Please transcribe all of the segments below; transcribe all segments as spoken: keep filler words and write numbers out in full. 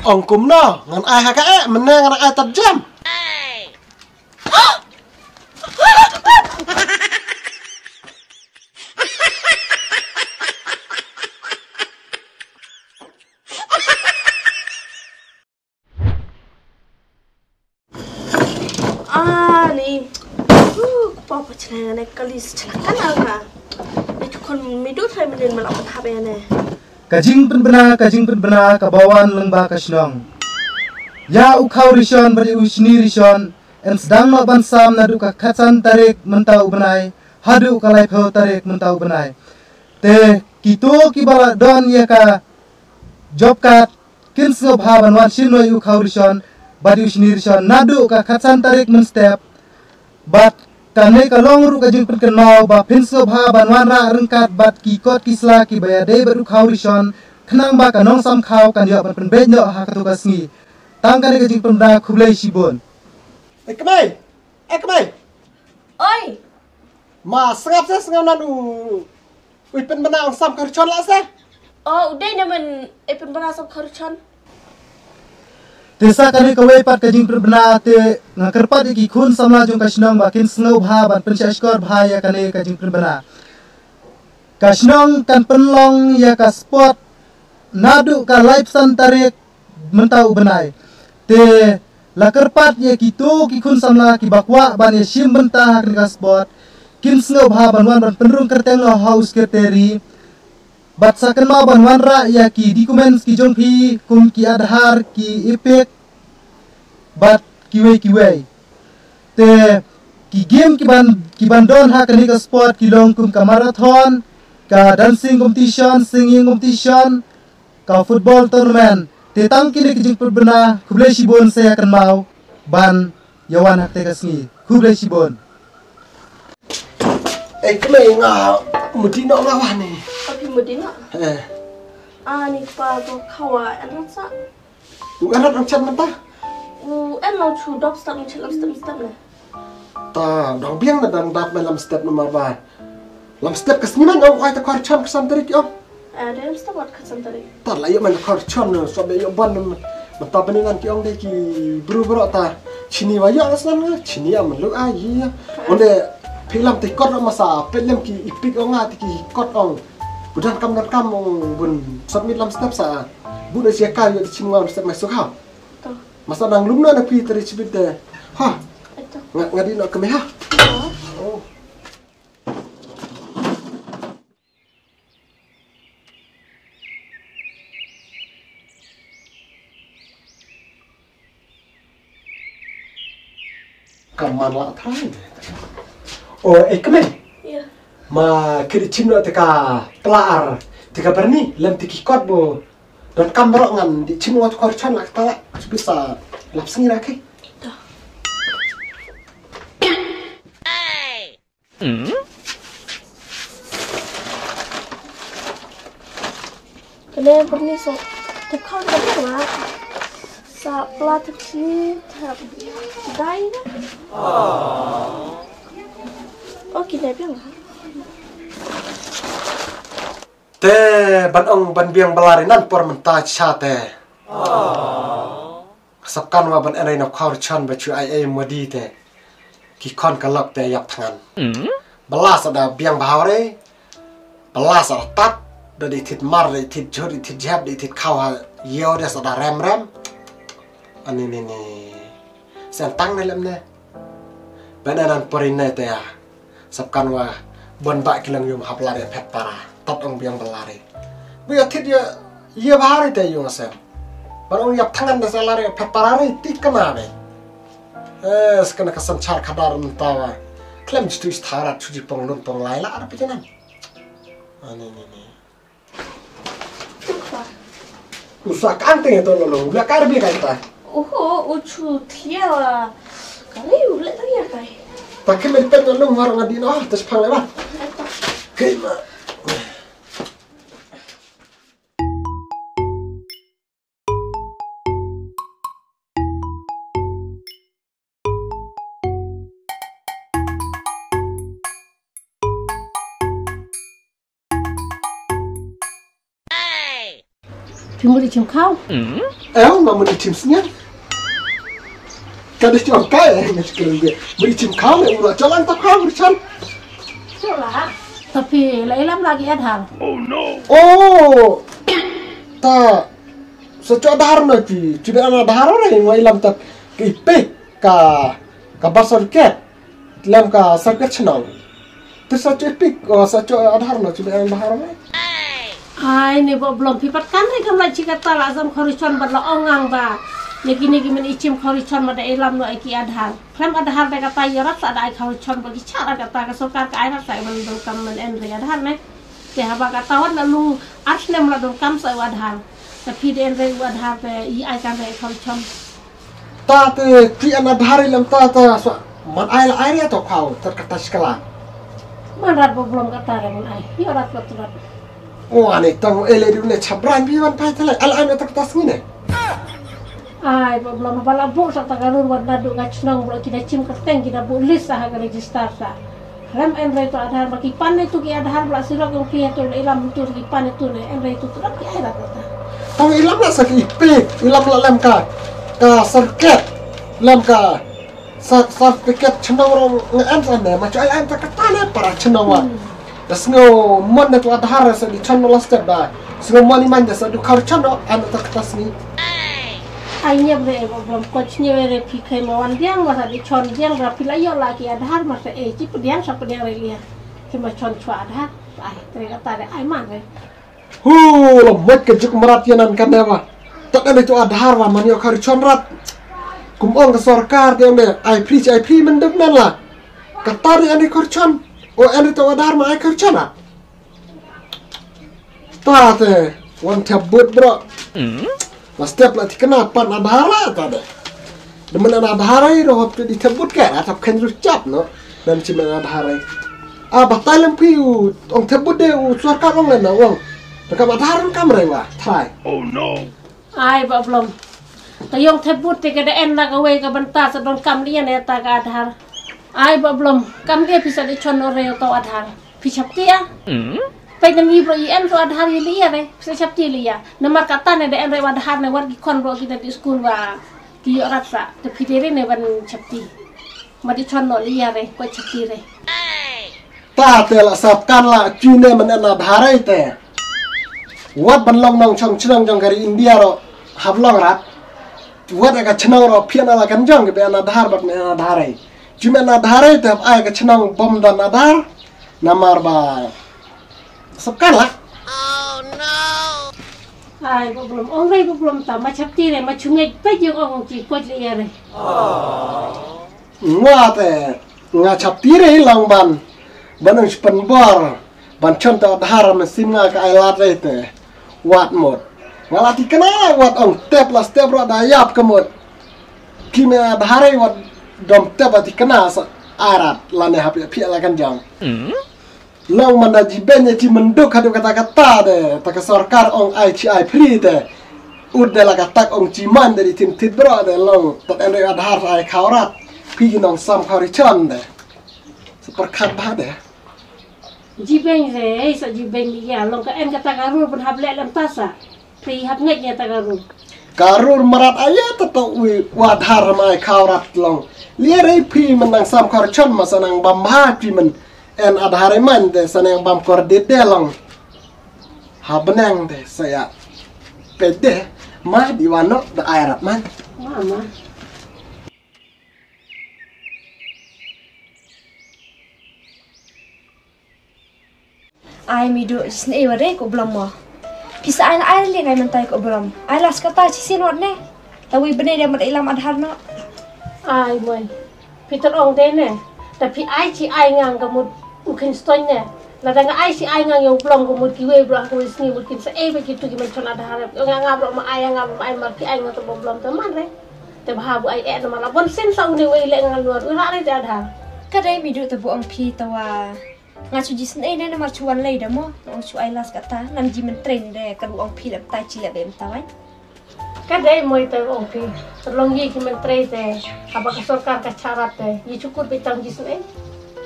Ong kumno, ngan ai ha ka eh, mynne ngan ai tad jam. Ani. Uh, pa pa chnang ne kali chnang kan anga. Ni tu kon mi du thai minin malak hap ne. Ka jingpynbna, ka jingpynbna, ka ba wan lyngba ka shnong. Ïa u khaw rishon, bad ïa u shini rishon, yn sdang noh ban sam naduh ka khatsan tarik mynta u bnai, haduh ka laiphew tarik mynta u bnai. Te, kito kiba la don ïa ka job card, kin sngewbha ban wan shim noh ïa u khaw rishon, bad ïa u shini rishon, naduh ka khatsan tarik mynstep, bad kane ka long ruh ka jingpynkynmaw, ba phin sngewbha ban wanrah ryngkat bad ki kot ki sla kiba ïadei bad u khaw rishon, khnang ba ka nongsam khaw kan ïoh ban pynbeit noh ha kato ka sngi. Tang kane ka jingpynbna, khublei shibun. Eh, kmai! Eh, kmai! Oi! Ma, sngap se, sngap nan u, u pynbna ong sam khaw rishon la se. Oh, u dei ne men u pynbna sam khaw rishon. Te sa kane kawei pat ka jingpynbna te nga kyrpad ïa ki khun samla jong ka shnong ba kin sngewbha ban pynshah shkor bha ïa kane ka jingpynbna. Ka shnong kan pynlong ïa ka sport naduh ka laiphew san tarik mynta u bnai. Te la kyrpad ïa kito ki khun samla kiba kwah ban ïa shim bynta ha kane ka sport, kin sngewbha ban wan ban pynrung kyrteng noh ha u sekretari. Bad sa kynmaw ban wanrah ïa ki documents ki jong phi kum ki Aadhaar, ki EPIC, bad kiwei kiwei. Te ki game ki ban, ki ban don ha kane ka sport ki long kum ka marathon, ka dancing competition, singing competition, ka football tournament. Te tang kine ki jingpynbna, khublei shibun, sa ïa kynmaw ban ïa wan ha kata ka sngi. Khublei shibun. Eh, kmai, nga mudih noh nga wah ni. Phi mudih noh? Eh. Ani pa, to khawa, en rot sa. U en rot nang chat mynta? U en nang shu dap step, nang chat lam step, step ne. Ta, dang biang na dang dap lam step namar ba lam step ka sngi man ong, ai ta kor chan ka san tarik ong. Eh, dei lam step wat ka san tarik. Ta la ïoh man kor chan na, so be ïoh ban na, mynta bani nan ki ong dei ki bru bro ta. Chini wa ïoh na san na, chini ya melu ai ya. Onde phi lam te kot masa, phi lam ki EPIC ong nga te ki kot ong. Budan kam dan kam ong bun submit lam step sa. Bu na sia ka ïoh te chim nga lam step mai sukha. To. Masa nang lum na na phi tari chibit de. Ha. Ito. Nga, nga di nok kemeh ha. Oh. Ka man la thang. O, eh, kmai. Ïa. Ma, kiri chim no te ka pla ar, te ka berni, lem te ki kot bo. Don kam bro ngan, di chim wat kor chan la kata, bisa lap sngi ra ke. Dah. Kane berni sa tep khaw tep la. Sa pla tep chi tep dai na. Oh, kine biang la. Te ban ong ban biang ba la ri nan por mynta cha te. Sap kan wa ban enai na khor chan ba chu ai ai modi te. Ki khon ka lok te ïap thngan. Ba la sa da biang bha re. Ba la sa da tat. Da di thit mar, di thit jhur, di thit jhep, di thit khaw ha. Ïew de sa da rem rem. Ani ni ni. Sen tang ne lem ne. Ban enan pori ne te ya. Sap kan wa bon ba ki lang yum hap lari phet para. Tat ong biang ba lari. Bu ya thit ya, ya ba hari te yung sem. Ban ong ïap thngan da sa lari phet para ri ti kana be. Eh, skana ka san char khadar mynta wa. Klem jitu is tharat chuji pong lun pong lai la ar pijanan. Ani ni ni. Tukpa. Usa kang teng to lo lo. Bla kar bli kai ta. Oho, u chu thia wa. Kare u le tang ya kai. Ta ke me pen lo war ngadi no, tas phang le ba. Kai ma. Phi mut i chim khaw? Em, ma mut i chim sniang. Ka dei chong kai, eh, nga chikir ngi. Mut i chim khaw, eh, ura cholang ta khaw, ura chan. Chola. Tapi la ilam lagi Aadhaar. Oh. Ta, sa cho Aadhaar na chi, chi be ana Aadhaar re, nga ilam ta ki pik ka, ka birth certificate. Lem ka certificate chnong. Te sa cho pik, oh, sa cho Aadhaar no, chi be Aadhaar no. Ai, ne bo blom phi pat kan re kam la chi kata la zam khori chon bat la ong ngang ba. Ye kini ki men i chim khori chon ma da ilam no ai ki Aadhaar. Klem Aadhaar da kata yorat sa da ai khori chon ba ki chara kata ka sorkar ka ai rat sa ban don kam men en re Aadhaar ne. Te haba kata wat la lu ar snem la don kam sa u Aadhaar. Te phi de en re u Aadhaar te i ai kan re khori chon. Ta te ki ana Aadhaar i lam ta ta sa man ai la ai re to khaw ter kata skala. Man rat bo blom kata re man ai. Yo rat ko tu rat. O ani tang ele du ne chabran bi wan pai tele al ai ne ter kata sngi ne. Ai bo blom ba la bu sa ta ka rur wan na du nga chnong bro ki da chim kerteng ki da bu list sa ha ka register sa. Rem en re to Aadhaar ba ki pan ne tu ki Aadhaar ba la sirok yong phi tu le ilam tu ki pan ne tu ne en re tu tu ki ai ra ta. Tang ilam la sa ki pik, ilam la lem ka, ka certificate, lem ka sa certificate chnong rong nge en sa ne ma cho ai en ta ka ta ne para chnong wa. Da sngo mon ne tu Aadhaar sa di chan la step da. Sngo mon i man da sa du khar chan no an ta ka ta sngi. Ai nyep re e bo blom ko chnyep re phi khai ma wan diang ma sa di chon diang ra phi la yo la ki Aadhaar ma sa e chi pdiang sa pdiang re lia. Ki ma chon chwa Aadhaar. Ai tre ka ta re ai man re. Hu la mot ka juk marat ya nan kan ne ba. Ta ka ne to Aadhaar ba man yo khar chon rat. Kum ong ka sorkar te ong ne ai free ai free men dep nan la. Ka ta re ani khar chon. O ani to Aadhaar ma ai khar chon a. Ta te wan thep but bro. La step la tikna pan Aadhaar la ta de. De men Aadhaar ai ro hop di thep but ke la thep khen ru chap no. Dan chi men Aadhaar ai. A ba tai lem phi u ong thep but de u sorkar ong le na ong. Ka Aadhaar kam rai wa thai. Ai ba blom. Ta yong thep but te ka da en na ka wei ka banta sa don kam lian ya ta ka Aadhaar. Ai ba blom. Kam dia phi sa di chon no re to Aadhaar. Phi chap tia. Pai na mi bro i en to Aadhaar i lia re. Phi sa chap tia lia. Namar kata ne da en re Aadhaar ne war ki khon bro ki da di skul wa ki yo rat sa. Te phi de re ne ban chap ti. Ma di chon no lia re ko chap ti re. Ta te la sap kan la chi ne man en Aadhaar ai te. Wat ban long nong chong chnong jong ka ri India ro hap long rat. Wat ka chnong ro phian ala kan jong ke be ana Aadhaar bat ne ana Aadhaar ai. Chi me ana Aadhaar ai te hap ai ka chnong bom dan Aadhaar. Namar ba sap kan la. Ai bo blom ong re bo blom ta ma chap ti re ma chungai pe jong ong chi ko le ya re. Nga te nga chap ti re long ban ban ong spen bor ban chon ta Aadhaar ma sim nga ka ai lat re te. Wat mot. Nga la tikna wat ong tep la step ro da yap ka mot. Ki me Aadhaar ai wat dom tep a tikna sa arat la ne hap ya phi la kan jong. Long man da ji ben ya chi menduk hadu kata kata de ta ka sorkar ong ai chi ai free de. Ud de la ka tak ong chi man de di tim tit bro de long tat en re Aadhaar ai khawrat. Phi nong sam khawri chon de. Sa perkhat ba de. Ji ben re sa ji ben ya long ka en kata ka rur ban hap le lam ta sa. Phi hap ngeit ïa ta ka rur. Ka rur marat aya ta to ui wa dhar mai khaw rat long. Lia rei phi men nang sam khor chon ma sa nang bam ha phi men en Aadhaar man te sa nang bam kor dit de long. Ha benang te sa ya. Pede ma di wano da ai rat man. Ma ma. Ai mi du sne wa re ko blom mo. Pisa ai ai le ngai mentai ko blom. Ai las kata chi sin wat ne. Tawi bene dia mat ilam Aadhaar no. Ai moi. Peter ong de ne. Ta phi ai chi ai ngang ka mut u khin stoi ne. La da nga ai chi ai ngang yo blom ko mut ki we bro ko sni mut kin sa e be ki tu ki men chon Aadhaar. Nga nga bro ma ai nga ma ai ma phi ai nga to blom to man re. Te bha bu ai e na ma la bon sin sa u ne we le ngang luar u ra re te Aadhaar. Ka dei mi du te bu ong phi tawa. Nga chu jisnei ne namar chu wan lei da mo. Ong chu ai las kata. Nan ji men train de ka du ong phi lem tai chi lem em tawai. Ka dei moi te ong phi. Terlong yi ki men train te. Haba ka sorkar ka charat te. Yi chu kut be tang jisnei.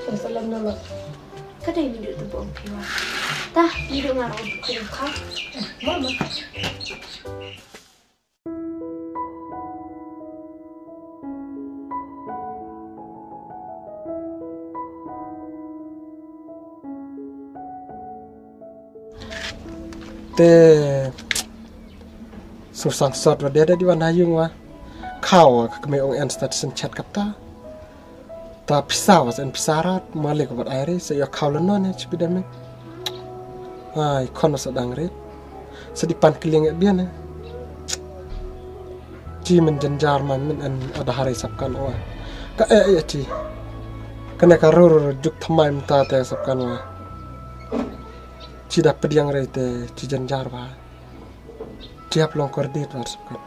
Sel selem no lo. Ka dei mi du te bu ong phi wa. Ta mi du nga ong phi ka. Mo mo. Te sngewsang sot wa dei da di wan ha yung wa. Khaw wa ka kmie ong en sta sngewchat kata. Ta pisa wa sen pisa rat malik wa bat airi sa ya khaw lano ne chipi dame. Ai khon sa dang rit. Sa di pan kling e bian ne. Chi men janjar man men en ada hari sap kan wa. Ka e e chi. Kane ka rur juk thamai mta te sap kan wa. Chi da pediang rei te chi janjar ba. Chi hap long kordit war sap kan.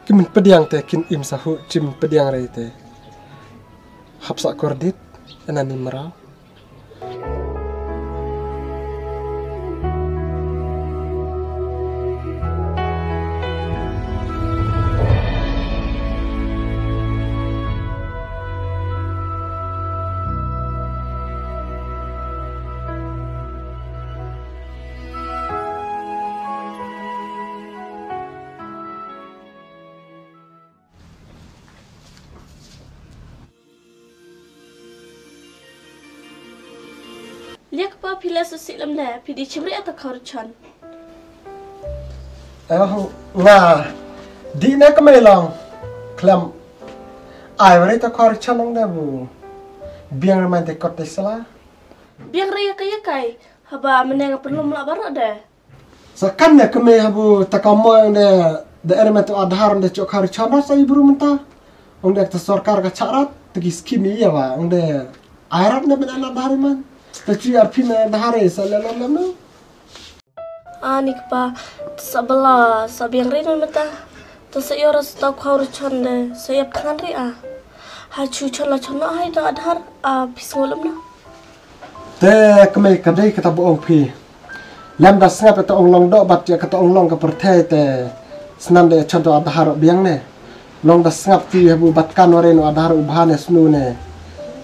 Ki men pediang te kin im sahu chi men pediang rei te. Hap sa kordit ena ni mrau. Liak pa phi la sa si lam ne phi di chimri ata khor chan. Eh, nga di ne ka mai long klam. Ai wari ta khor chan ong de bu. Biang ramai te kot te sala. Biang ri ka ya kai haba meneng perlu melak barak de. Sa kan ne kemei habu ta ka mo ong de de element to Aadhaar ong de chok khar chana sa ibru menta. Ong de ta sorkar ka charat ta ki skim ya ba ong de airat ne ben Aadhaar man. Ta chi arphi ne Aadhaar sa le le le no. Ani kpa sa bela sa biang ri menta. Ta sa yora sa ta khar chan de sa yap than ri a. Ha chu chan la chan no hai ta Aadhaar a pis ngolum no. Te kmei ka dei kata ba ong phi. Lem da sngap ita ong long doh bat ya kata ong long ka pyrthei te snan de chon to Aadhaar biang ne. Long da sngap ti habu bat kan ware no Aadhaar u bha ne snu ne.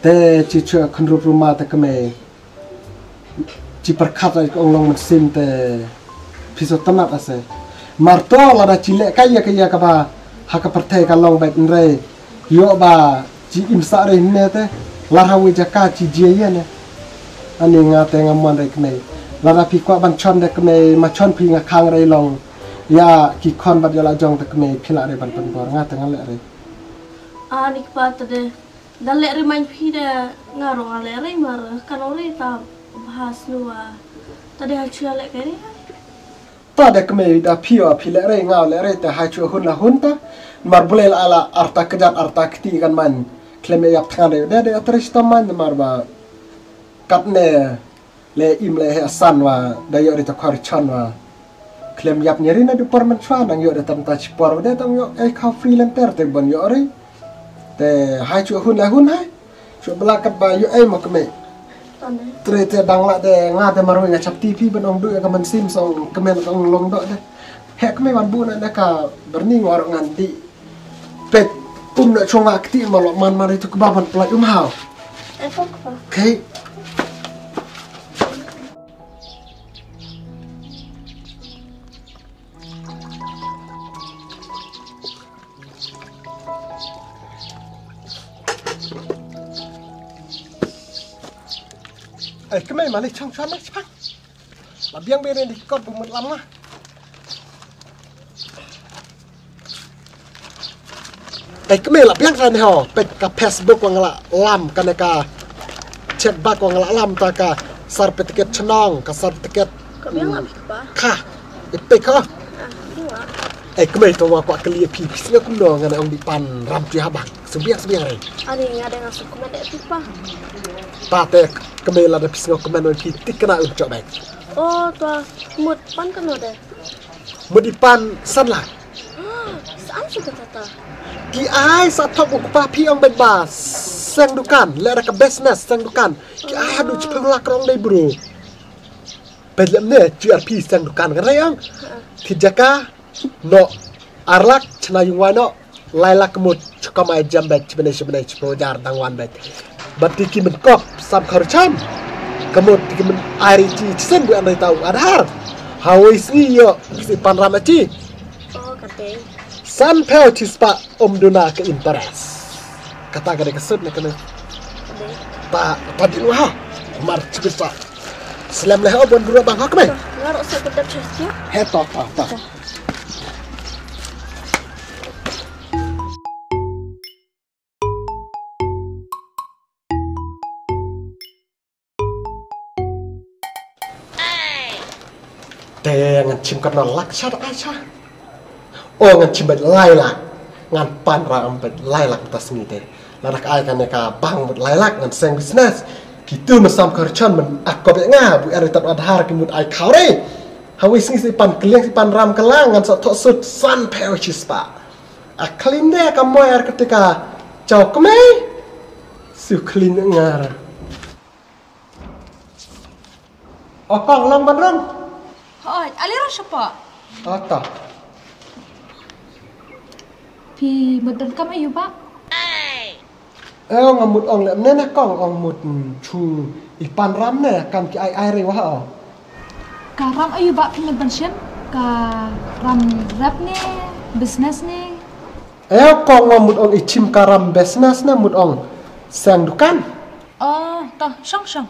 Te chi chua khynrup ruma te kmei. Chi pyrkhat ai ka ong long mynsiem te. Phi so tynat ase. Mar to lada chi leh ka ïa ka ïa kaba ha ka pyrthei ka long bad nrei. Ïoh ba chi im sa rei ne te. Lar ha wi jaka chi jia ïa ne. Ani nga te nga mon rei kmei. Lada phi kwah ban chon de kmei ma chon phi nga khang rei long. Ïa ki khon bad ïa la jong te kmei phi la rei ban pynbor nga te nga leh rei. Ani kpa te de. Da leh rei main phi de nga rong a leh rei mar kan ong rei ta bha snu a. Ta de ha chu leh kai rei. Ta de kmei da phi wa phi leh rei nga leh rei ta ha chu hun la hun ta. Mar bulai la ala arta kejat arta kti kan man. Klem ïap than de de de atre sta man mar ba. Kat ne le im le he asan wa da ïoh rei ta khar chan wa. Klem ïap nyeri na du por man chwa nang ïoh de tam ta chi por de tang ïoh ei kha freelancer te bon ïoh rei. Te hai chu hun la hun hai. Chu bla kat ba ïoh ei ma kmei. Tre te dang la de nga de marwei nga chap T V ban ong du ka man sim song kmen ong long do de. He kmei wan bu na de ka berni ngor ngan di. Pet um na chong nga kti ma lo man mari tu kba ban plai um hau. Kei. Ai kmei mali chang chang na chang. La biang biang ni kot bu mut lam nga. Ai kmei la biang ran ho pet ka Facebook wa nga la lam ka ne ka check back wa nga la lam ta ka certificate chnong ka certificate. Ka biang la phi kpa. Kha. Ite kha. Ai kmei to wa kwa kali phi phi snga kum no nga na ong di pan ram tu ha bang. Subiang subiang rai. Ani nga dang asuh kmei de phi pa. Pa te kmei la da phi snga kmei no phi tik kana un chok bek. Oh to mut pan kano de. Mut di pan san la. San su kata ta. Ki ai sa thok u kpa phi ong bet ba. Seng dukan le da ka business seng dukan. Ki ai hadu chipeng lak rong dei bro. Bet lem ne chi ar phi seng dukan kan rai ong. Thi jaka. No, arlak chna yung wai no, lai lak mut chukam ai jam bek chibene chibene chipo jar dang wan bek. Bat tiki men kop sam kharu cham. Kamut tiki men ai ri chi chisen bu andai tau Aadhaar. Hawai sngi yo si pan ram achi. Oh, kate. San pheo chi spa om duna ke interest. Kata kade kesut ne kene. Kate. Ta ta di ha. Mar chibisa. Slem leh o bon guru bang hok me. Ngar o sa bedap chestia. He to to to. Te ngan chim katno lak sha da ai sha. O ngan chim bad lai lak. Ngan pan ra am bad lai lak ta sngi te. La dak ai kane ka bang bad lai lak ngan seng business. Kitu masam kerchan man akop ya nga bu ari tat wadhar ki mut ai khaw re. Hawi sngi si pan kliang si pan ram kalang ngan sa thok sut san phew chispa. A klin de ka moy ar ketika chau kmei. Su klin ngar. O kong long ban rong. Hoi, ali rong sapa? Ata. Pi mut donkam ayu ba? Eh, nga mut ong le ne ne kong ong mut chu i pan ram ne kam ki ai ai re wa o. Ka ram ayu ba pi mut ban shem ka ram rep ne business ne. Eh, kong nga mut ong i chim ka ram business ne mut ong sang dukan. Oh, to shong shong.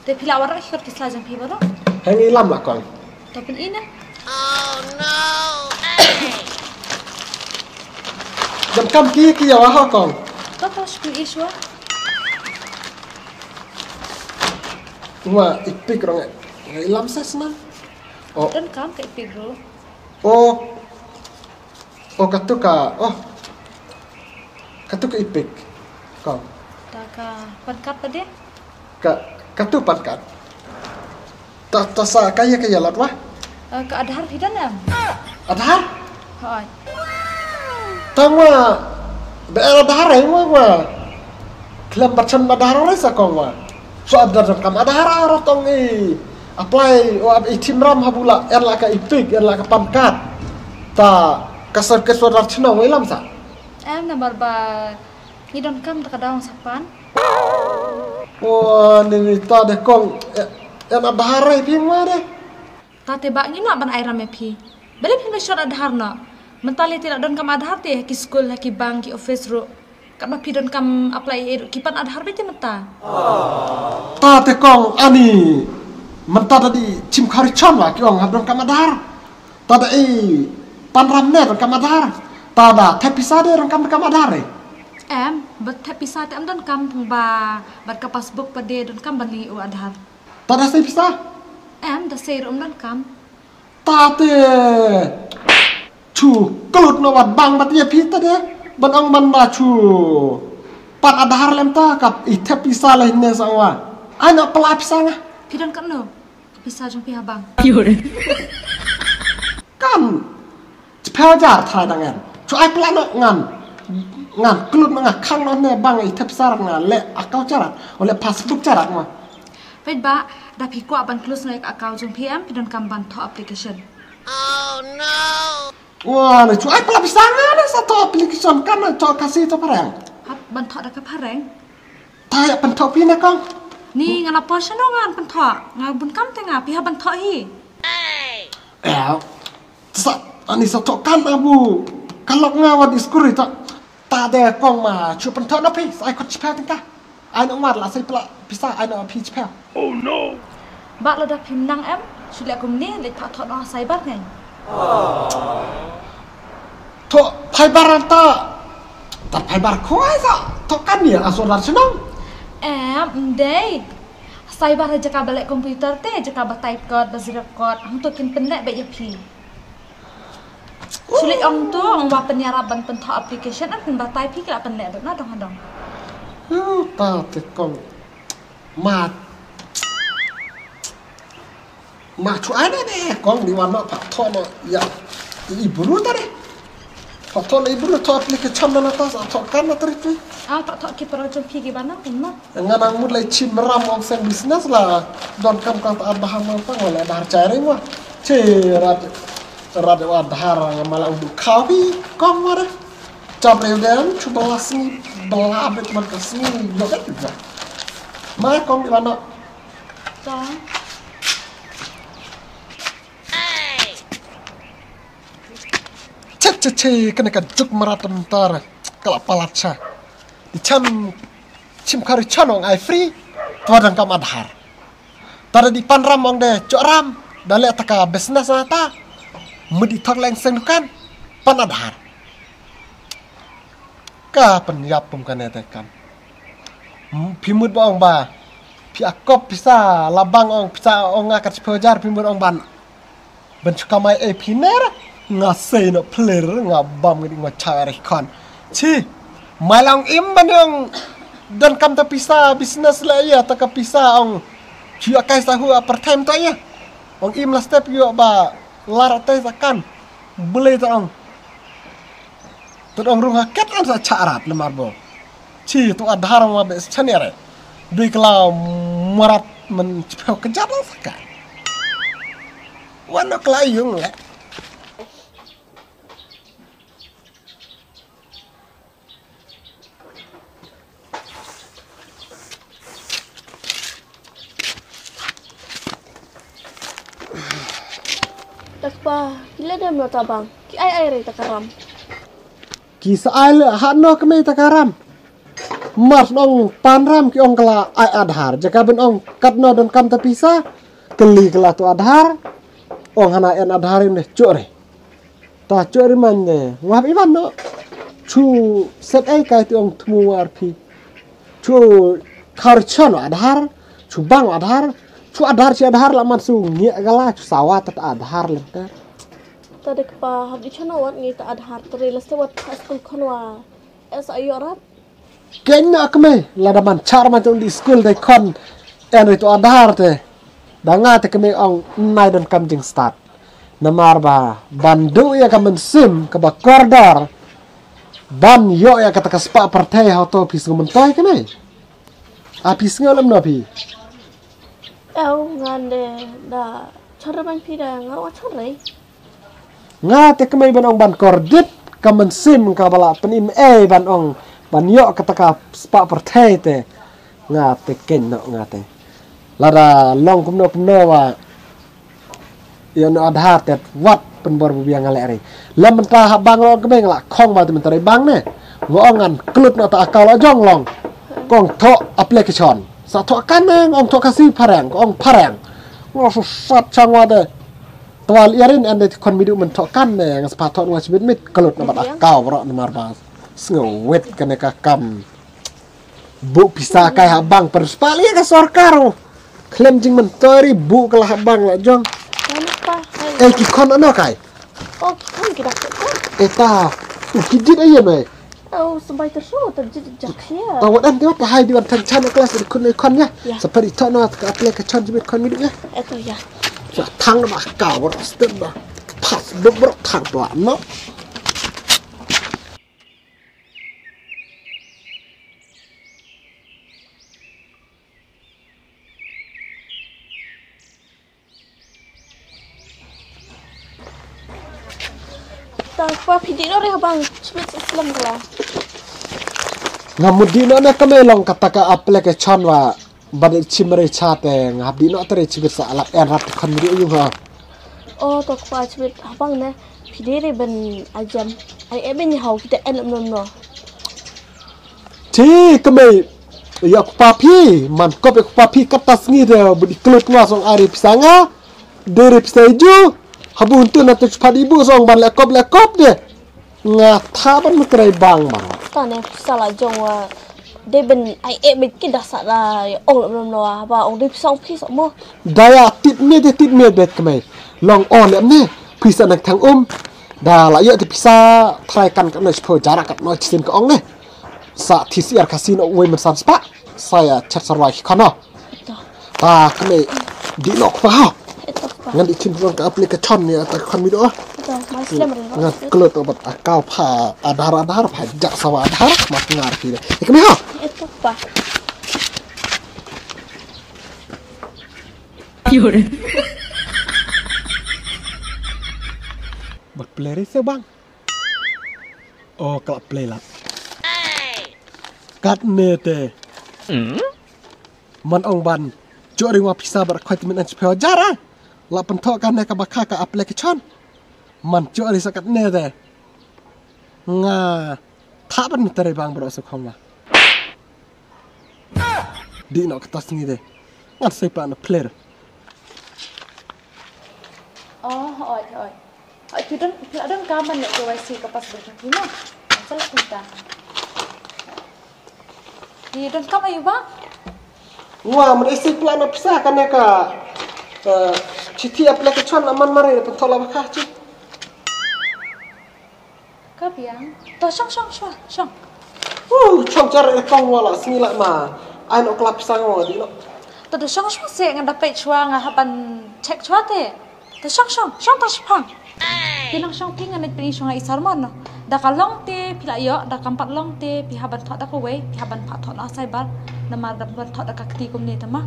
Te phi la warok hi kot ki sla jong phi warok. Heng i lam la kong. To pyn ina. Jam kam ki ki ya wa ha kong. To to shpyn i shwa. Wa ipik rong e. I lam ses na. Oh. Don kam ka ipik ro. Oh. Oh katu ka. Oh. Katu ka ipik. Kong. Ta ka pangkat pa de. Ka, katu pangkat. Ta, ta sa kaya kaya lat wah. Eh, ka Aadhaar phi don em? Aadhaar? Hoi. Tang wah. Be Aadhaar ai wah wah. Khlem bachan Aadhaar ai sa kong wah. So Aadhaar kam Aadhaar aro tong i. Apply o ap i chim ram habula en la ka ipik en la ka pangkat. Ta ka sa ke so dar chna wai lam sa. Em nambar ba ngi don kam ta ka daw sa pan. Wa ni ni ta de kong. Eh, en Aadhaar ai phi ma de. Ta te ba ngi na ban ai ram e phi. Bele phi na shot Aadhaar na. Mentale te na don kam Aadhaar te ki school ha ki bank ki office ru. Kat ba phi don kam apply e ru ki pan Aadhaar be te menta. Ta te kong ani. Menta ta di chim khari chon wa ki ong ha don kam Aadhaar. Ta da i pan ram ne rang kam Aadhaar. Ta da thep pisa de rang kam kam Aadhaar re. Em, bad thep pisa te em don kam pung ba bad ka passbook pa de don kam ban li u Aadhaar. Ta da sei pisa. Em, da sei rum don kam. Ta te chu klut no wat bang bat ye phi ta de ban ong ban da chu pan Aadhaar lem ta kap i thep pisa le ne sa wa. Ai no pala pisa nga. Phi don kam no. Pisa jong phi ha bang. Kan. Chipha jar thai dang en. Chu ai plan ngan. Ngan klut ngan khang no ne bang i thep sar ngan le akau charat. O le passbook charat ma. Peit ba da phi kwah ban close ngai ka akau jong phi em phi don kam ban tho application. Wa le chu ai plan pisa ngan sa tho application kan tho kasi tho phareng. Hap ban tho da ka phareng. Ta ya pynthok phi na kong. Ni nga na por shano ngan pynthok. Nga bun kam te nga phi ha pynthok hi. Eh. Sa ani sa thok kan abu. Kalok nga wa diskuri ta. Ta de kong ma chu pynthok na phi sa ai kot chipha tingka. Ai no ngat la sai pla pisa ai no phi chipha. Oh no. Ba la da phim nang em. Chu le kum ni le thok thok no sai bar ngai. Tho fiber ta. Ta fiber khoi sa. Tho kan ni a solar chnong. Em, ndei. Cyber ha jaka ba leh computer te, jaka ba type code, ba xerox code, hangto kin pynleh ba ïa phi. Sulit ong to, ong ba pynïarap ban pynthok application, an pyn ba type phi kila pynleh dong na dong dong. Hu, ta te kong. Ma. Ma chu ai ne ne kong ni wan ma pha tho no ya. I buru ta ne. Pha tho no i buru tho application na ta sa tho kan na tri tri. Ah, tho tho ki para jong phi ki bana kun ma. Nga nang mut lai chim ram ong seng business la. Don kam kam ta Aadhaar ma pa ngole Aadhaar chai ring wa. Che rat rat wa Aadhaar nga mala udu khaw bi kong wa re. Chap le den chu bala sngi bala bet man ka sngi yo bet. Ma kong ni bana. Tong. Che che che kane ka juk mara tam tar ka la palat cha. Di cham chim khari chanong ai free. Twa dang kam Aadhaar. Ta da dih pan ram ong de, chok ram. Da leh ta ka business na ta. Mut dih thok leng seng dukan. Pan Aadhaar. Ka pynïap pum kane te kan. Hmm, phi mut ba ong ba. Phi akop pisa, la bang ong pisa ong nga kat shiphew hajar, phi mut ong ban. Ban shu kamai ei phi ner, nga sei noh phler, nga bam nga di nga chai arei khon. Chi, mai la ong im ban ong, donkam ta pisa, business la ïa, ta ka pisa ong, chi ïa kai sa hu a part time ta ïa. Ong im la step ïa ba, lar atai sa kan, bele ta ong. Tut ong rung ha ket an sa chah rat le mar bo. Chi tu Aadhaar ma be chan ïa re. Dui kla marat men chiphew kjat la sa ka. Wan no kla yung le. Takpa, ki leh dem no tabang. Ki ai ai re takaram. Ki sa ai le ha no kmie takaram. Mar nong panram ki ong kala ai Aadhaar. Jaka ben ong kat no donkam ta pisa. Kali kala tu Aadhaar. Ong hana en Aadhaar ne chore. Ta chori man ne. Wap iban no. Chu set ai kai ti ong thmu war phi. Chu khar chon Aadhaar. Chu bang Aadhaar. Chu Aadhaar chi Aadhaar la man su ngi agala chu sawa ta Aadhaar lenter. Ta dek pa hab di chon wat ngi ta Aadhaar tre leste wat school khon wa. Es ayo rap. Keiñ noh kmie, lada man char man tong di skul dei khon en ri tu Aadhaar te. Da nga te kmie ong nai donkam jingstad. Namar ba ban duh ïa ka mynsiem kaba kordor ban ïoh ïa kata ka spah pyrthei ha to phi sngew myntoi kmie. A phi sngew lem no phi. Ew ngan de da char ban phi da nga wa char rei. Nga te kmie ban ong ban kordit ka mynsiem kaba la pynim ei ban ong ban ïoh kata ka spah pyrthei te. Nga te keiñ noh nga te. Lada long kumno kumno wa ïoh noh Aadhaar te wat pynbor ba biang nga leh rei. Lem mynta ha bang long kmie nga la khong ba te mynta rei bang ne. Nga ong ngan klut noh ta account la jong long. Kong thoh application. Sa thoh kan ne ong thoh Khasi phareng kong phareng. Nga susat chang wa te. Twa lyer in ande ti khon midu men thoh kan ne nga spah thoh nga chibit mit kalut na bad akaw bro na mar ba. Sngew wet kane ka kam. Bu pisa kai ha bang per spah lyer ka sorkar. Klem jing men tori bu kala ha bang la jong. Kan pa hai. Eh ki khon ano kai. Oh ki khon ki dak. Eh ta. U ki dit aye mai. Au, sampai terus, terjadi jak ya. Tahu dan dia apa hai di wan tang chan kelas di kun kon ya. Ya. Seperti itu no ka application jibit kon midu ya. Itu ya. Sa thang na ba ka wa step ba. Pas bu bro thang tu no. Ta pa phi dih noh re ha bang chibit slem kala. Nga mut dih noh na ka me long kata ka application wa ba dei chim re cha te nga hap dih noh te re chibit sa alap en rap te khon ri yu ha. O to pa chibit ha bang ne phi dih re ben ajam. Ai e ben hau kita en nom no. Ti kemei ïa kpa phi man kop ïa kpa phi kata sngi de budi klut nga song ari pisa nga deri pisa ju habu huntu na tu chupadi bu song ban le kop le kop de nga tha ban mutrai bang bang. Tane pisa la jong wa de ben ai e ben kida sa da ong lom lom lo ba ong de pisa ong phi so mo. Daya tit me de tit me bet kemei long on ne pisa nak thang um da la ïa ti pisa trai kan ka no chpo jara kat no chisin ka ong ne. Sa T C R Casino wei man san spa. Sa ïa chat sarwa ki khana. Ito. Ta kene di nok pa ha. Ito pa. Ngan di chin rong ka application ni ta khon mi do. Ito, mai slem ri. Ngan kelo to bat akau pa adhar adhar pa jak sawa adhar ma ngar ki. Ikme ha. Ito pa. Bat play ri se bang. Oh, ka la play la. Kat ne te. Man ong ban. Jok ri wa pisa bar khoi ti min an chipeo jara. La pynthok kan ne ka bakha ka application. Man jok ri sa kat ne te. Nga. Tha ban mi tare bang bro su khong la. Di no kata sngi de. Ngan sei pa na player. Oh, hooid, hooid. Hooid, phi don, phi la donkam ban leh K Y C ka passbook jong phi mo? Sa leh kumta. Phi donkam aïu bah? Nga, mynta sa phi la na pisa kane ka, eh, chithi application la man mare, pynthoh la ba ka chi. Ka biang. To shong, shong, shong, shong. Uh, shong jar e kong, wa la sngi la ma. Ai noh klap sang wa di noh. To, to shong, shong, se nga da peit shuwa, nga hap ban check shuwa te. To shong, shong, shong to shipang. Phi nang shong phi, ngan leit pyni shuwa nga i Sarmon noh. Da ka long te phi la ïoh, da kam pat long te phi hap ban thoh da kawei, phi hap ban pat thoh na cyber. Namar da ban thoh da ka kti kumne te ma.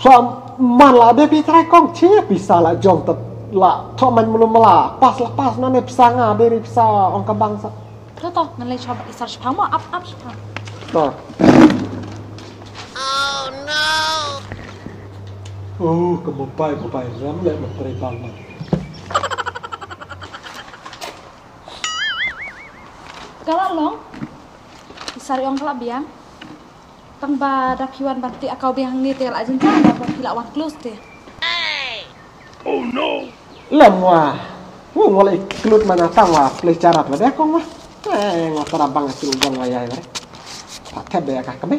Sa man la de phi trai kong, che pisa la jong tat la thoh man mulu mala. Pas la pas, nane pisa nga de ri pisa ong ka bang sa. To, to, ngan leit shong bad i Sar shipang mo, ap, ap shipang. To. Oh, ka mobile, mobile ram leh ban trai bang man. Ka la long. I Sar i ong ka la biang. Tang ba da phi wan ban tih account biang hangne te la jin ta, da ba phi la wan close te. Oh no. Lem wa. Wu, wa la i klut mana tang wa play charap la de kong wa. Eh, nga tara bang atul bang wa yai wa. Ta thep de ka kame.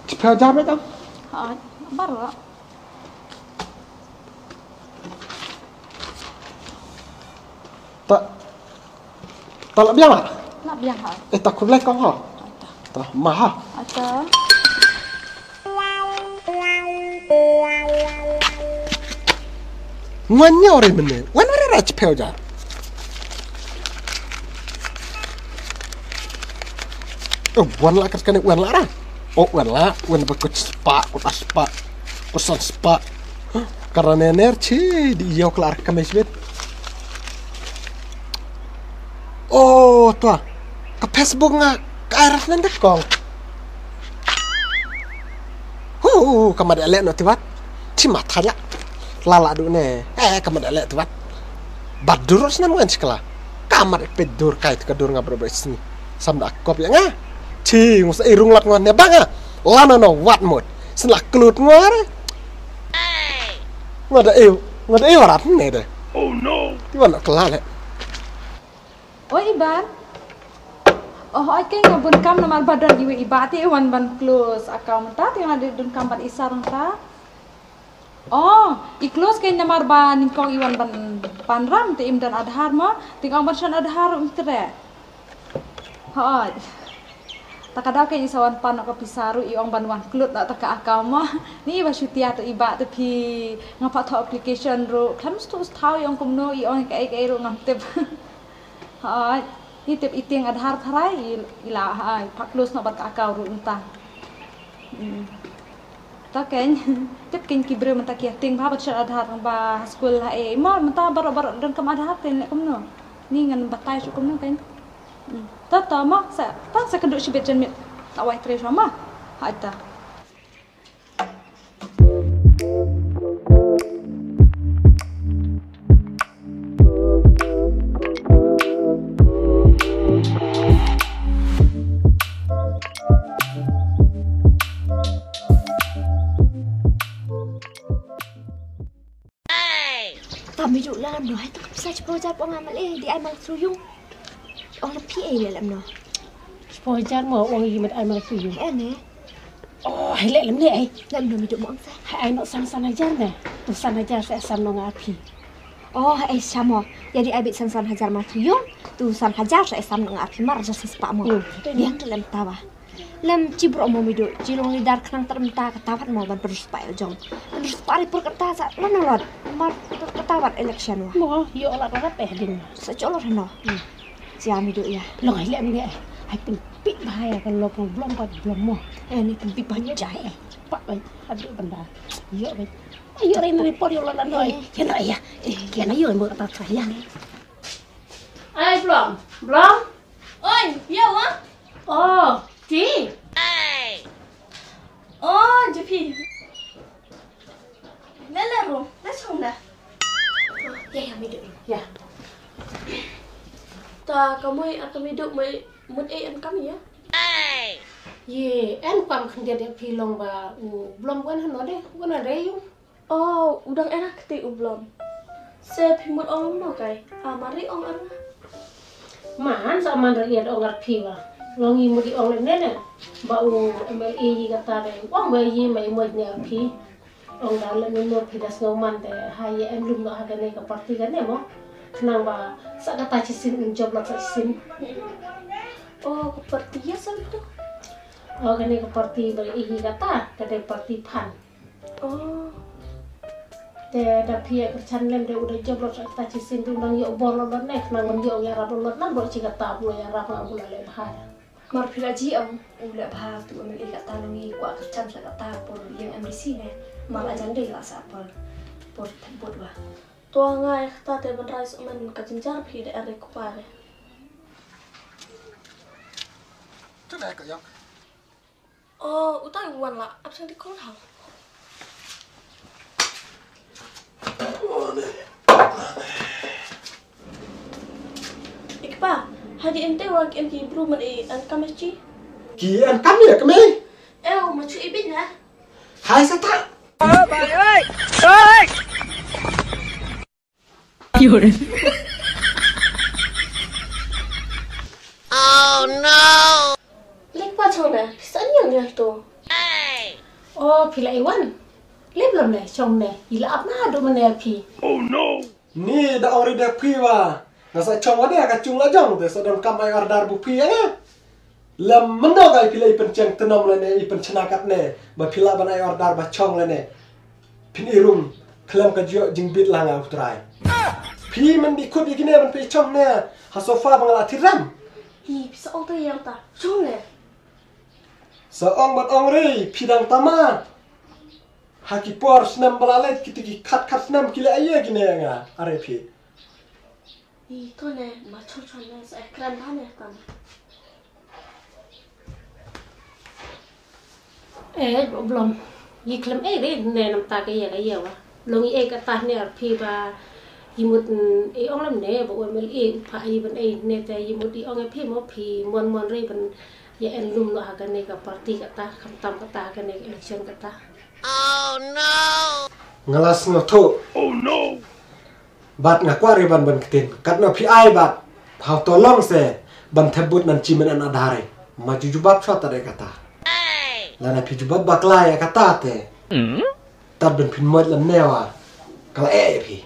Chipel jam de tang. Ha, baru. Ta, ta la biang ha? La biang ha. Eh, ta khublei kong ha. Ta. Ta, ma ha. Ata. Ngwan nyaw re mene. Wan re ra chipel ja. Oh, wan la kat kane wan la ra. Oh, wan la, wan ba kut spa, kut aspa, kut san spa. Karane ner chi di yo klar kame sibit. Oh, tua. Ka Facebook nga ka ai raf nende kong. Hu, ka mat ele no tiwat. Chi mat hanya. Lala du ne. Eh, ka mat ele tiwat. Bad dur snan wen chikla. Ka mat pe dur kai ka dur nga bro bro sni. Sam da kop ya nga. Chi ngus irung lat ngon ne banga. Lana no wat mot. Sna klut ngore. Nga da e, nga da e warat ne de. Oh no. Ti wan kala le. Oi Iban. Oh, oi ke nga bun kam namar ba don iwe Iba ti wan ban close account ta ti nga don kam ban isar ta. Oh, i close ke namar ba nyngkong i wan ban panram te im don Aadhaar mo. Ti ong ban shan Aadhaar um tre. Hooid. Ta ka daw ke i sa wan pan ka pisa ruh i ong ban wan klut na ta ka account mo. Ni ba shutia to Iba te phi nga pat thoh application ruh. Khlem stu sthaw i ong kumno i ong ka ei ka ei ruh ngam tip. Hooid. Ni tip i tieng Aadhaar tharai i, i la hai pat close no bad ka account ruh nta. Hmm. Ta kein, tip kein ki briew mynta ki tieng ba bad shan Aadhaar ba ha skul ha e. Mo mynta baroh baroh don kam Aadhaar te leh kumno. Ni ngan batai shu kumno kein. Hmm. Ta ta ma sa, ta sa kynduh shibit jan miet. Ta wai tre sha ma. Ha ta. Tami ju la no hai tu sa chpo ja pong amal eh di ai mal suyung. Ong la phi eh le lam no. Chpo ja mo ong i mat ai mal suyung. Eh ne. Oh, hai le lam ne ai. Lam no mi du mo ong sa. Hai ai no san san hajar ne. Tu san hajar sa san no nga phi. Oh, hai sa mo. Ya di ai bit san san hajar mal suyung. Tu san hajar sa san no nga phi mar ja sa spa mo. Hmm. Yang tu lam tawa. Lem chi bro mo mi du, chi long leader khnang ter mynta ka tawat mo ban pynrus pa jong. Pynrus pa ri pur kata sa lon lon. Mar kata wat election wa. Mo yo la rap eh ding. Sa cholo no. Chi ami du ya. Long ai lem ne. Ai pynpit ba ya ka long blom ba blom mo. Eh ni pynpit ba jai. Pa ba adu benda. Yo ba. Yo re ni por yo la no. Ya na ya. Ya na yo mo kata sa ya. Ai blom. Blom. Oi, ya wa. Oh, ti. Oh, jepi. Mele ro, na chong na. Ya, ya, mi du. Ya. Ta kamoi a kami du mai Mut ei en kam ïa? Ye en kam khyndiat ïa phi long ba u Blom u en hano de, u en re ïung. Oh, u dang en ha kti u Blom. Se phi mut ong no kai. A mari ong ar. Man sa man re ïa ong ar phi ba. Long i mut i ong le ne ne. Ba u M L A i kata de. Ong ba i ma i mut ne ar phi. Ong da lem ino phi da sngew man te ha ïa em lum noh ha kane ka party kane mo. Khnang ba sa kata shisien un jop lok sa shisien. Oh, ka party ïa sa tu. Oh, kane ka party ba i hi kata, kata party phan. Oh. Te da phi ïa kyrchan lem de u da jop lok sa kata shisien tu nang ïoh bor lok lok ne, khnang ban ïoh ïarap lok lok nang bor chi kata bor ïarap nga bor leh bha. Mar phi la ji am u leh bha tu am i kata nang i kwah kyrchan sa kata por ïeng M D C ne. Mar la jan dei la sa por por thebut wa. To nga ïa kata te ban rai sa man ka jynjar phi da are kpa re. Tu na ka yak. Oh, utai wan la absent di call hal. Ikpa, hadi ente wa ki en ki bru man e an kam chi. Ki an kam ya kme? Eh, ma chu ibin ha. Hai sa ta. Oh no. Lek pa chong na, pisa ni yang to. Oh, phi la iwan. Lep lam ne, chong ne, ila ap na do mane phi. Oh no. Ni da ori da phi wa. Nga sa chong wa de ka chung la jong de sa don kam ai order bu phi ya. Lem mano ga phi la i pyncheng tnam lane i pynchna katne ba phi la ban ai order ba chong lane. Phin i rum khlem ka jio jingbit la nga u trai. Phi man di khut i kine ban phi chong ne ha sofa ba nga la thiram. Hi pisa ong ta yang ta chong ne. Sa ong ban ong re phi dang tama. Ha ki por snem ba la leit kiti ki khat khat snem ki la aye kine nga are phi. Ito ne ma chon chon ne sa ekran ba ne tan. Eh, Blom. Yi klem eh re ne nam ta ke ya ke ya wa. Long yi eh ka ta ne ar phi ba yi mut mm, eh ong lam ne ba U M L A u pha yi ban eh ne te yi mut yi ong eh phi mo phi mon mon re ban ya en lum no ha ka ne ka party ka ta kham tam ka ta ha ka ne ka election ka ta. Oh no. Nga la sngewthuh. Oh no. Bad nga kwah re ban ban ktien. Katno phi ai bad. Hau to long se ban thebut nan chimen an adhare. Ma ju jubab chwa ta de kata. Lana phi jubab bakla ya kata te. Tad ban phin mot lam newa. Kala eh ya phi.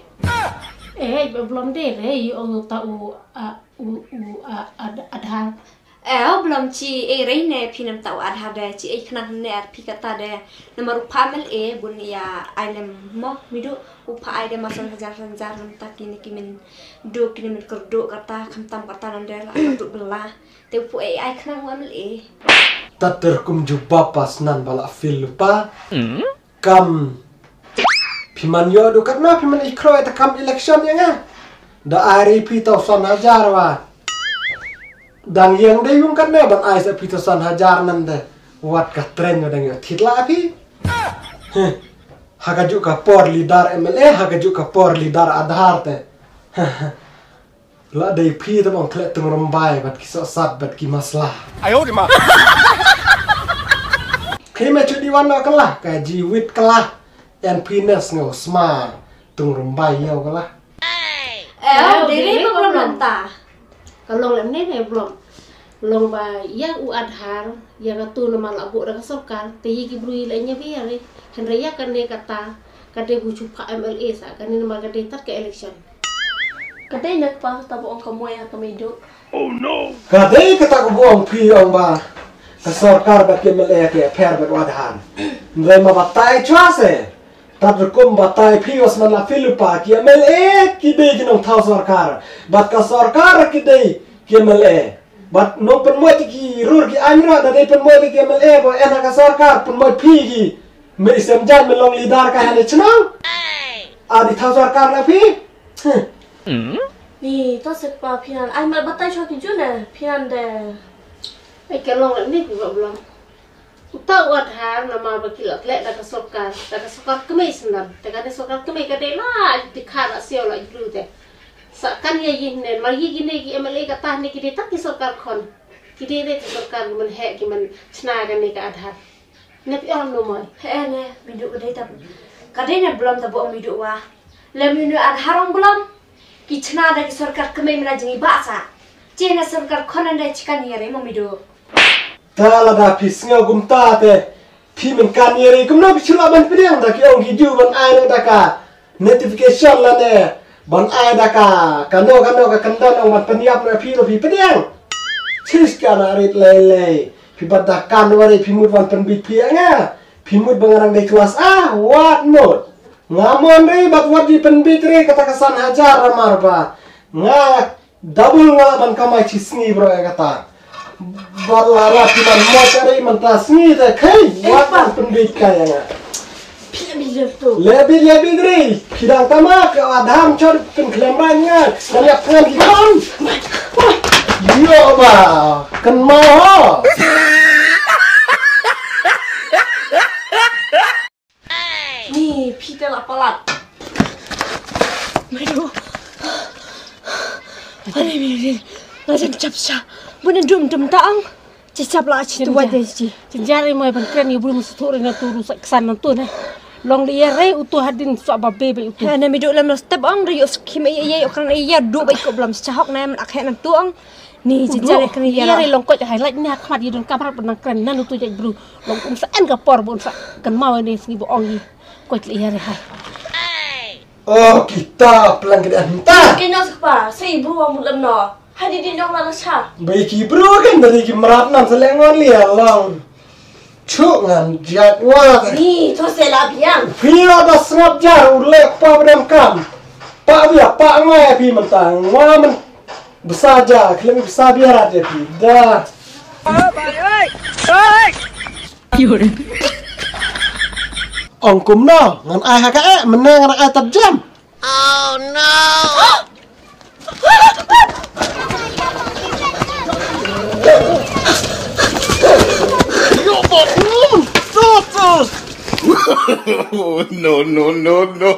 Eh, ba Blom de re, yu ong ta u a u u a ad- adhar. Eh, Blom chi ei rei ne phi nam ta u adhar de chi ei khnang ne ar phi kata de. Namar u pha M L A bun ya ai lem mo midu u pha ai de ma san hajar san hajar nam ta kini kimin do kini min kerdo kata kham tam kata nam de la kerdo bela. Te u pha ai ai khnang u M L A. Tat ter kum jubab pas nan bala fil lupa. Kam phi man ïoh du katno phi man i khroi ta kam election ïa nga. Da ai ri phi tau san hajar wa. Dang ïeng dei yung katno ban ai sa phi tau san hajar nan de. Wat ka tren dang ïoh thit la phi. Heh. Ha ka juk ka por leader M L A, ha ka juk ka por leader Aadhaar te. La dei phi te bang khleh tung rymbai bad ki sohsat bad ki masla. Ayo di ma. Khi me chu di wan no kala ka jiwit kala. En phi ne sngew sma tung rymbai yow kala. Eh, dei ne problem nanta. Ka long lem ne ne blom. Long ba ïa u Aadhaar ïa ka tu namar la buh da ka sorkar te ïa ki briew la ñiew ïa re. Hynrei ïa kane kata ka dei bu shu phah M L A sa kane namar ka dei tat ka election. Ka dei na kpa kata ba ong ka Moi ha ka Meiduh. Oh no. Ka dei kata ka ba ong phi ong ba ka sorkar ba ki M L A ki pher ba dwa dhan. Nrei ma batai chwa se. Tat rukum batai phi was man la phi lupa ki M L A ki dei ki nongthaw sorkar. Bat ka sorkar ki dei ki M L A. Bat nong pynmoi ti ki rur ki anra da dei pynmoi ti ki M L A ba en ha ka sorkar pynmoi phi ki. Me isem jan me long leader ka hane chnang. A di thaw sorkar la phi. Huh. Ni to se pa phinan ai ma batai chwa ki jun eh phinan de. Ai ka long ni ki ba blong. Uta u Aadhaar namar ba ki la khleh da ka sorkar, da ka sorkar kmie sendam. Te kane sorkar kmie ka dei la dikha la sio la jlu te. Sa kan ïa yin ne mar ïa kine ki M L A kata ne ki dei tak ki sorkar khon. Ki dei dei ki sorkar ki man heh ki man chna kane ka Aadhaar. Ne phi ong no moi. He ne, myndu ka dei ta. Ka dei ne blom ta bu ong myndu wa. Lem myndu Aadhaar ong blom. Ki chna da ki sorkar kmie mynda jngi ba sa. Che ne sorkar khon da chikan yare mo myndu. Ta lada phi sngew kumta te. Phi mynkan ïa ri kumno phi shu lah ban pdiang da ki ong ki ju ban ai na da ka notification lane ban ai da ka kano kano ka kyndan ong ban pynïap na phi lo phi pdiang. Chis ka na rit lei lei phi bat da kan wari phi mut ban pynbit phi anga phi mut ban ngarang dei klas a wat mut. Nga mon ri bat wat di pynbit ri kata ka san hajar ramar ba nga Double nga lah ban kamai chi sngi bro ïa kata. Bad la ra phi ban mo ka ri mynta sngi te khei wat ban pynbit ka ïa nga. Phi la bi lep tu. Lebi lebi dri. Phi dang tama ka Adam chon pynkhlem ran nga. Kan ïa pyngan ki kon. Yo ba. Kan mau ho. Ni, phi te la palat. Maidu. Ani mi ni. Nga jan chap cha. Bun dum dum ta ang. Chi chap la chi tu wa de chi. Chi jar i moi ban kren i bru musu tu ri na tu ru sa ksan na tu ne. Long li ya re utu hadin sa ba be be utu. Ha na mi du lam no step ang ri yo skim ya ya yo kran ya du ba ko blam sa hok na man ak he na tu ang. Ni jinjal ya kani yare long koit hai lait ni ha khmat yi don kamrat ban nang kren nan utu jait bru. Long um sa en ka por bun sa kan mau ni sngi bu ong yi. Koit li yare hai. Oh kita pelang kida henta. Kino sakpa sa i bru wa mut lam no. Hadi di nong la la cha. Bai ki bru kan dari ki mrap nan sa lengon li ya long. Chuk ngan jat wa. Ni to se la biang. Phi la da sngap jar u lek pa bdem kam. Pa bia pa ngai phi mynta ngwa men bsa ja khlem bsa bia rat ja phi da. Ong kumno ngan ai ha ka eh mynne ngan ai tat jam. Oh no! No, no, no, no.